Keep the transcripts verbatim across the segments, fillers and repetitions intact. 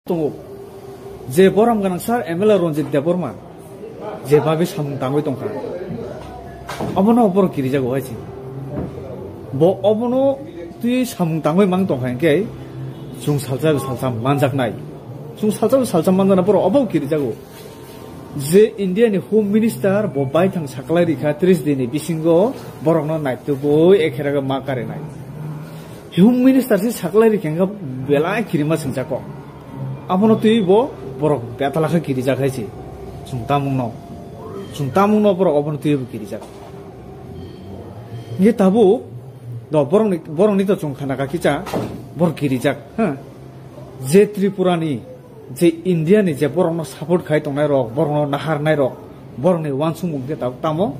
Tongo. Je borom gwnang sir M L A Ranjit Debbarma je bagwi samung tangwi tongkha, obono borok kirijago hai se. Bo obono twi samung tangwi mang tongkha hinkhe chwng salsa salsa manjaknai. Chwng salsa salsa manjaknai borok obo kirijago. Je India ni Home Minister bo baithang saklai rikha tris din ni bisingo borokno naitugwi ekherega ma karinai. Home Minister se saklai rikha belai kirima singchako. Abono twi bo borok betala khe kirijak hai se. Chwng tamungno. Chwng tamungno borok obono twi bo kirijak. Nge tabuk do borokni, borokni to chwng khana kha kicha borok kirijak. Ha. Je Tripura ni, je India ni je borokno support khai tongnai rok, borokno naharnai rok, borokni uansukmung khe tabuk tamo.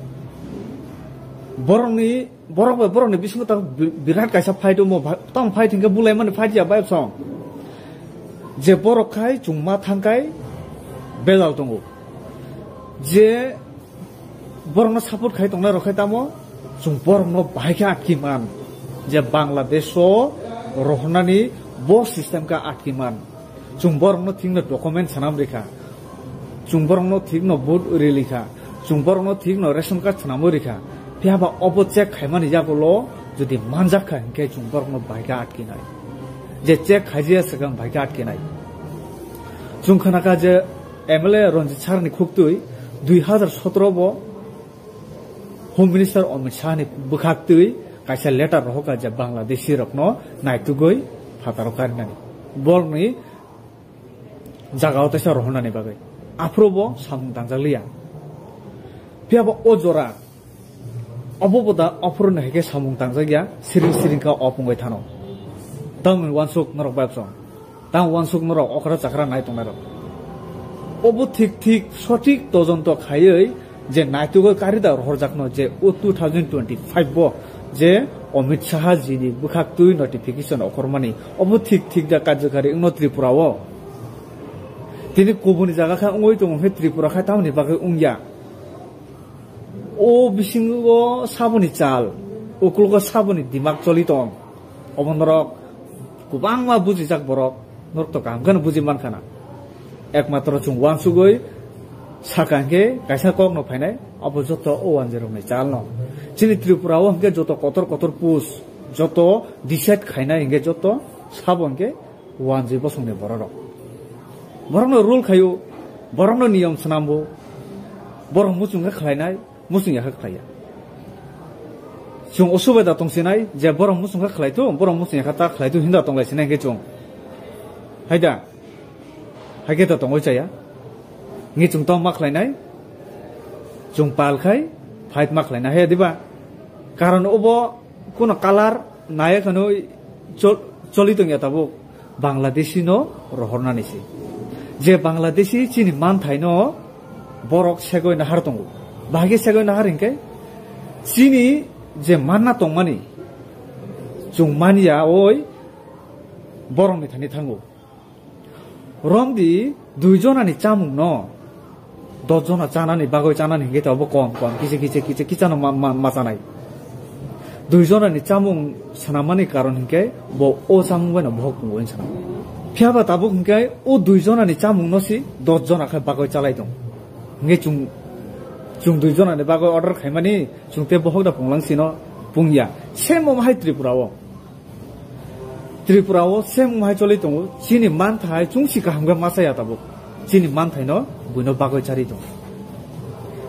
Borokni, borok bai borokni bisingo tabuk bi-, birat kaisa fight omo, tamo fight hinkhe bulaimani fight ya bai song. Je borok khai chwng ma thang khai bejal tongo. Je borokno support khai tongnai rok khai tamo chwng borokno bahai khe atki man. Je Bangladesh o rohornani bo system khe atki man. Chwng borokno thikno document swnam rikha. Chwng borokno thikno vote ri likha. Chwng borokno thikno ration card swnamwi rikha. Phiya ba obo check khaimani yagulo jodi manjak kha hinkhe chwng borokno bahai khe atkinai. Je check khaijaya swkang bahai khe atkinai. Chwng khana kha je M L A Ranjit Sir ni khuktwi dui hazar sotoro bo Home Minister Amit Shah ni bwkhak twi kaisa letter rohorkha je Bangladeshi rokno naitugwi phataro karinani. Borokni jagao teisa rohornani bagwi. Aphuru bo samung tangjak liya. Phiya bo o jora obo bo da aphuru ni hai khe samung tangjak ya, siring siring kha opungwi thano. Tamni uansuk norok bai bwsong. Tang uansuk norok okra chakra nai tongnai rok. Obo thik thik sothik todonto khaiwi je naitugwi karida rohorjakno je o two thousand twenty-five bo je Amit Shah ji ni bwkhak twi notification okhormani obo thik thik da karjakari wngno Tripura o. Tini kubuni jaga khe wngwi tongo khe Tripura khe tamoni bagwi wngya. O bisingo saboni chal, uklogo saboni dimak choli tong. Obo norok kwbangma bujijak borok, norok to kaham kheno buji mankha na. Ekmatro chwng uansugwi saka hinkhe kaisa kokno phainai, abo joto o wanjwi rokni chalno. Chini Tripura o hinkhe joto kotor kotor post, joto decide khainai hinkhe joto sabo hinkhe wanjwi bosongni bororok. Borokno rule khaio, borokno niyom swnambo, borok muchung khe khlainai, muchung ya khe khlaiya. Chwng osubeda tongsinai je borok muchung khe khlaitu, borok muchung ya khe ta khlaitu hinda tonglaisinai hinkhe chwng. Haida, haikhe to tongwi chaya. Ngi chwng tong ma khlainai, chwng pal khai fight ma khlainai, hai diba? Karon obo kuno color naya khano chol-, choli tongya tabuk. Bangladeshi no rohornani se. Je Bangladeshi chini manthai no borok segoi nahar tongo. Bahai khe segoi nahar hinkhe chini je manna tongmani chwng manya oi borokni thani thango. Romdi dui jonani chamungno dos jona chanani bagwi chanani hinkhe to obo kom kom kisa kisa kisa kisano ma, ma, ma chanai. Dui jonani chamung swnamani karon hinkhe bo o chamung baino bohok pungo hinwi swnam. Phiyaba tabuk hinkhe o dui jonani chamungno si dos jona khe bagwi chalai tong. Hinkhe chwng, chwng dui jonani bagwi order khaimani chwng tei bohok da punglang sino pungya. Same omo hai Tripura o. Tripura o same wng hai choli tongo, chini manthai chwng si kaham khe ma chaya tabuk. Chini manthai no buino bagwi chari tongo.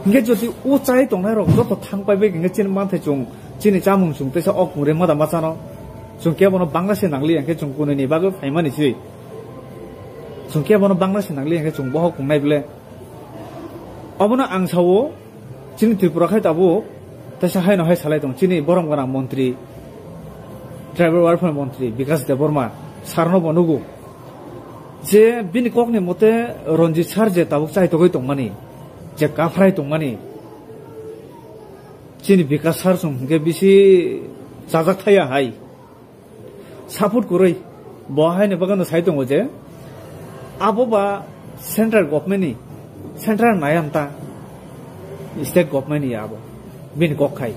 Hinkhe jodi o chai tongnai rok joto thang pai bai hinkhe chini manthai chwng, chini chamung chwng teisa ok mure ma da ma chano. Chwng kebono bangla se nangli hinkhe chwng kunui ni bagwi phaimani se. Chwng kebono bangla se nangli hinkhe chwng bohok wngnai ble. Obono ang sao, chini Tripura khai tabuk teisa haino hai salai tong, chini borom gwnang montri, tribal welfare montri Bikas Debbarma sarno bo nugo je bini kokni mote Ranjit sir je tabuk chaitogwi tongmani, je kaphrai tongmani, chini Bikas sir chwng hinkhe bisi chajak thaya hai. Support kwrwi. Bo haino bagano sai tongo je abo ba central government ni, central nayam ta, state government ni abo bini kok khai.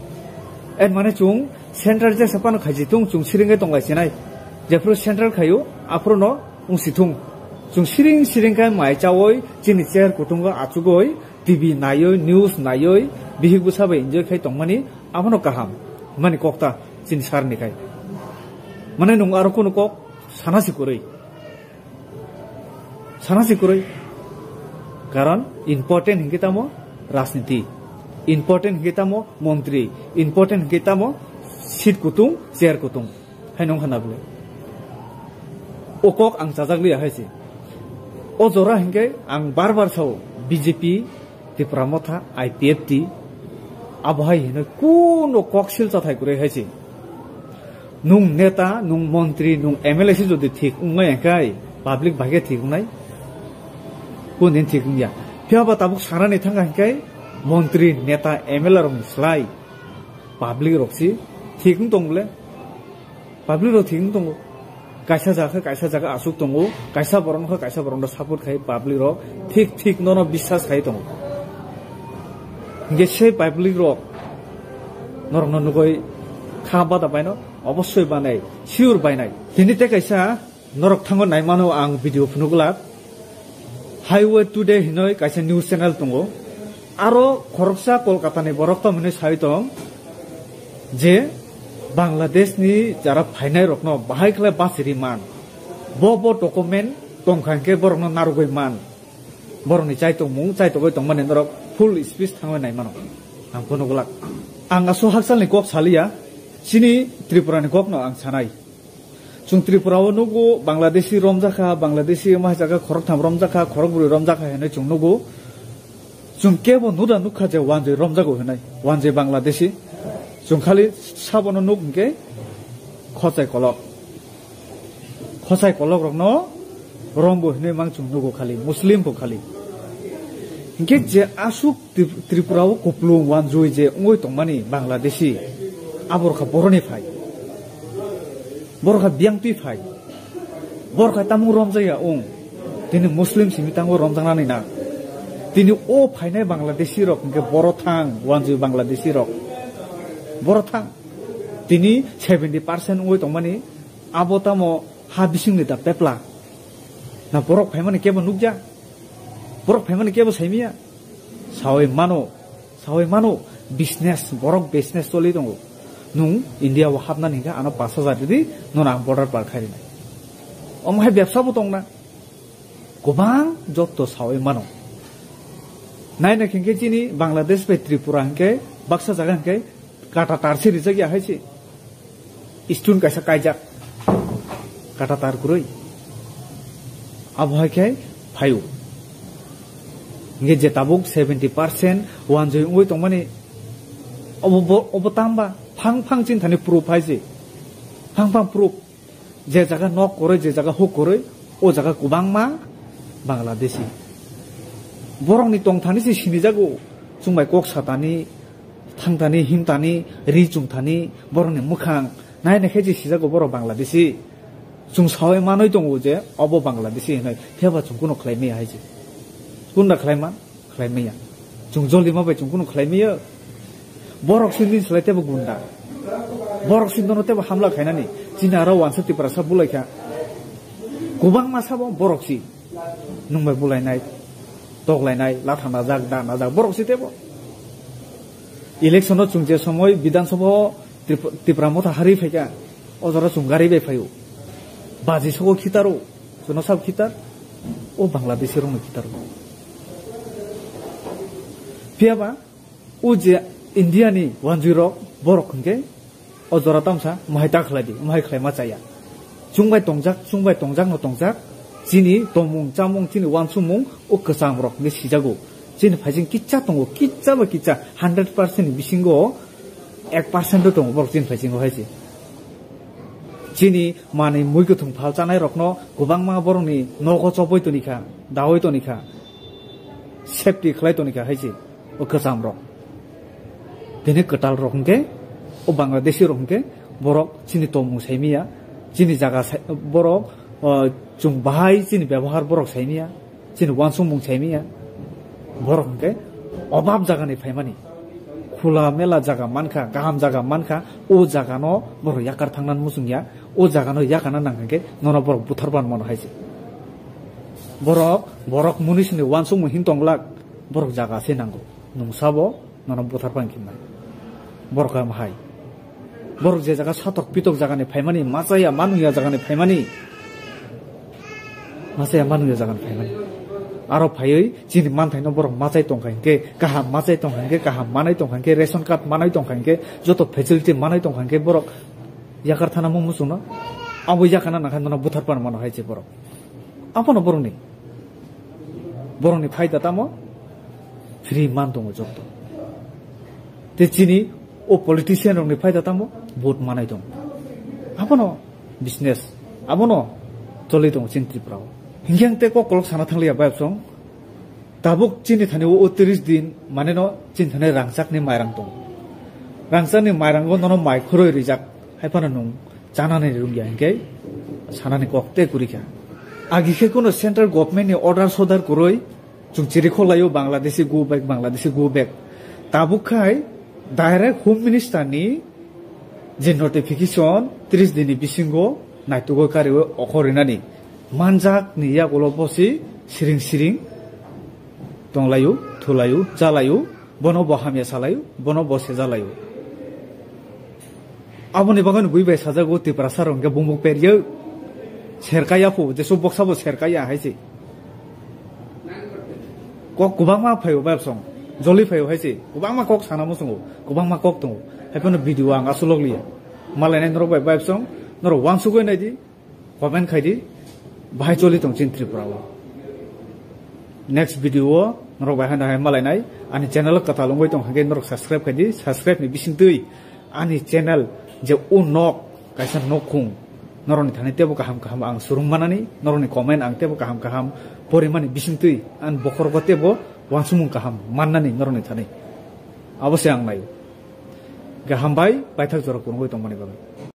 Er mane chwng central jesa phano khaiji tung, chwng siringwi tonglai sinai. Jephru central khaio aphuru no wngsi thung. Chwng siring siring khe mai chawi chini chair kutungo achugwi T V naiwi, news naiwi, bihik bwsa bai enjoy khai tongmani, abono kaham hwnmani kokta chini sir ni khai. Mane nwng aro kunu kok sana si kwrwi. Sana si kwrwi. Karon important hinkhe tamo rajniti. Important hinkhe tamo montri. Important hinkhe tamo seat kutung, chair kutung. Hai nong khana bwle. O kok ang chajak liya hai se. O jora hinkhe ang bar bar sao B J P, Tipra Motha, I P F T, abo hai hino kuno kok sil chathai kwrwi hai se. Nung neta, nung montri, nung M L A se jodi thik wngnai hinkhe public bai khe thik wngnai. Kun din thik wngya. Phiya ba tabuk sanani thangkha hinkhe montri, neta, M L A rokni slai public rok si thik wng tong bwle. Public rok thik wng tongo. Kaisa jaga khe kaisa jaga aswk tongo, kaisa borok no khe kaisa borok no support khai public rok thik thik nono biswas khai tongo. Hinkhe sei public rok norok no nugwi kha bada baino obossoi banai, sure bainai. Tini tei kaisa norok thango naimano ang video phunuk glak. Highway Today hinoi kaisa news channel tongo. Aro khoroksa Kolkata ni borok tamo hinoi sai tong je Bangladesh ni jara phainai rokno bahai khlai bachiri man. Bo bo document tongkha hinkhe borokno narwgwi man. Borokni chaitokmung, chaitogwi tongmani norok full speech thangwi naimano. Ang phunuk glak. Ang aso hakchalni kok saliya, chini Tripura ni kokno ang sanai. Chwng Tripura o nugo Bangladeshi romjakha, Bangladeshi mahaisakha khoroktham romjakha, khorokbrwi romjakha hinwi chwng nugo. Chwng kebo nuda nukha je wanjwi romjago hinwi, wanjwi Bangladeshi. Chwng khali sabono nuk hinkhe khosai kolok. Khosai kolok rokno rombo hinwi mang chwng nugo khali, Muslim bo khali. Hinkhe je aswk Trip-, Tripura o kuplung wanjwi je wngwi tongmani Bangladeshi, abo rokha boroni phai. Borokha biyang twi phai. Borokha tamung romjakya wng. Tini Muslim simi tango romjaknani na. Tini o phainai Bangladeshi rok hinkhe boro thang, wanjwi Bangladeshi rok. Boro thang. Tini seventy percent wngwi tongmani abo tamo ha bisingni da pepla. Na borok phaimani kebo nukya. Borok phaimani kebo saimiya. Sawi mano, sawi mano, business, borok business choli tongo. Nung India o hapnani hinkhe ano pash hajar ridi, nono ang border par khai rinai. Omo hai bebsa bo tongna. Kwbang jotto sawi mano. Naina hinkhe chini Bangladesh bai Tripura hinkhe baksa jaga hinkhe kata tar se rijak ya hai se. Stone kaisa kaijak. Kata tar kwrwi. Abo hai khe phaio. Hinkhe je tabuk seventy percent wanjwi wngwi tongmani obo bo, obo tamba phang phang chini thani proof hai se. Phang phang proof. Je jaga nok kwrwi, je jaga huk kwrwi, o jaga kwbangma Bangladeshi. Borokni tongthani se sinijago. Chwng bai kok satani, thangtani, himtani, ri chumthani, borokni mwkhang naina khe je sijago borok Bangladeshi. Chwng sawi manwi tongo je obo Bangladeshi hinwi, phiya ba chwng kuno khlai maya hai se. Kunda khlai man? Khlai maya. Chwng joldi ma bai chwng kuno khlai maya. Borok se nini slai tebo gunda. Borok se nono tebo hamla khainani. Chini aro wansa Tiprasa bulai kha. Kwbangma sabo borok si. Nwng bai bulainai, toklainai, latha najak, da najak, borok si tebo. Election o chwng je somoi Bidhan Sabha o Trip-, Tipra Motha harwi phaikha, o jora chwng gari bai phaio. Baji sogo khitaro, chwngno sabo khitar, o Bangladeshi rokno khitaro. Phiya ba, o je India ni wanjwi rok, borok hinkhe o jora tamsa mohai ta khlai di, mohai khlai ma chaya. Chwng bai tongjak, chwng bai tongjak no tongjak, chini tongmung, chamung, chini wansukmung, o kwcham rok hinwi sijago. Chini phaising kitsa tongo, kitsa ba kitsa, hundred percent ni bisingo ek percent o tongo borok chini phaisingo hai se. Chini manwi mui kwthwng phal chanai rokno kwbangma borokni nogo chobwi toni kha, dawi toni kha, safety khlai toni kha hai se. O kwcham rok. Tini kwtal rok hwnkhe, o Bangladeshi rok hwnkhe, borok chini tongmung saimiya, chini jaga sai-, borok, o, chwng bahai chini bebohar borok saimiya, chini wansukmung saimiya, borok hwnkhe obab jagani phaimani. Khula mela jaga mankha, kaham jaga mankha, o jagano borok yakar thangna muchungya, o jagano yakana nang hwnkhe nono borok buthar ban mano hai se. Borok, borok munisini wansukmung hin tonglak, borok jaga se nango. Nung sabo, nono buthar pang khimnai. Borok ham hai. Borok je jaga satok pitok jagani phaimani, machaya manuya jagani phaimani. Machaya manuya jagani phaimani. Aro phaiwi chini manthaino borok machai tongkha hinkhe, kaham machai tongkha hinkhe, kaham manai tongkha hinkhe, ration card manai tongkha hinkhe, joto facility manai tongkha hinkhe borok yakar thana mung muchungno. Abo yakana nangkha nono buthar pan mano hai se borok. Abono borokni, borokni phaida tamo? Free man tongo jotto. Te chini o politician rokni phaida tamo? Vote manai tongo. Abono business. Abono choli tongo chini Tripura o. Hinkhe ang te kok kolok sana thangliya bayapsong. Tabuk chini thani o tris din, mane no chini thani rangchakni mairang tongo. Rangchakni mairango nono mai khuroi rijak. Hai phano nung chanani rungya hinkhe sanani kok te kurikha. Agi khe kono central government ni order sodar kuroi, chung chiri kholaio Bangladeshi go back, Bangladeshi go back. Tabuk khai direct Home Minister ni je notification tris din ni bisingo naitugoi kariwi okhor rinani manjak ni yagulo bosi siring siring tonglaio, thulaio, chalaio, bono bo hamya salaio, bono bo sejalaio. Aboni bagwi bui bai sajago Tiprasa rok hwnkhe bumuk peryo. Serkaya phu, jesu boksa bo serkaya hai se. Kok kubangma phaio bayapsong, joli phaio hai se. Kubangma kok sana musungo, kubangma kok tongo. Hai phano video ang asulok liya. Malai nai norok bai bayapsong, norok wansugwi nai di. Comment khai di, bahai choli tong chini Tripura o. Next video o norok bai hano hai malai nai, ani channel kwtal wngwi tong hwnkhe norok subscribe khai di, subscribe ni bising twi ani channel je o nok kaisa nok khung, norok ni thani tebo kaham kaham ang surung manani, norok ni comment ang tebo kaham kaham porimani bising twi ang bokhorogo tebo wansumung kaham mannani norok ni thani. Abo se ang naio. Kaham bai paithak jora kurungwi tongmani bagwi.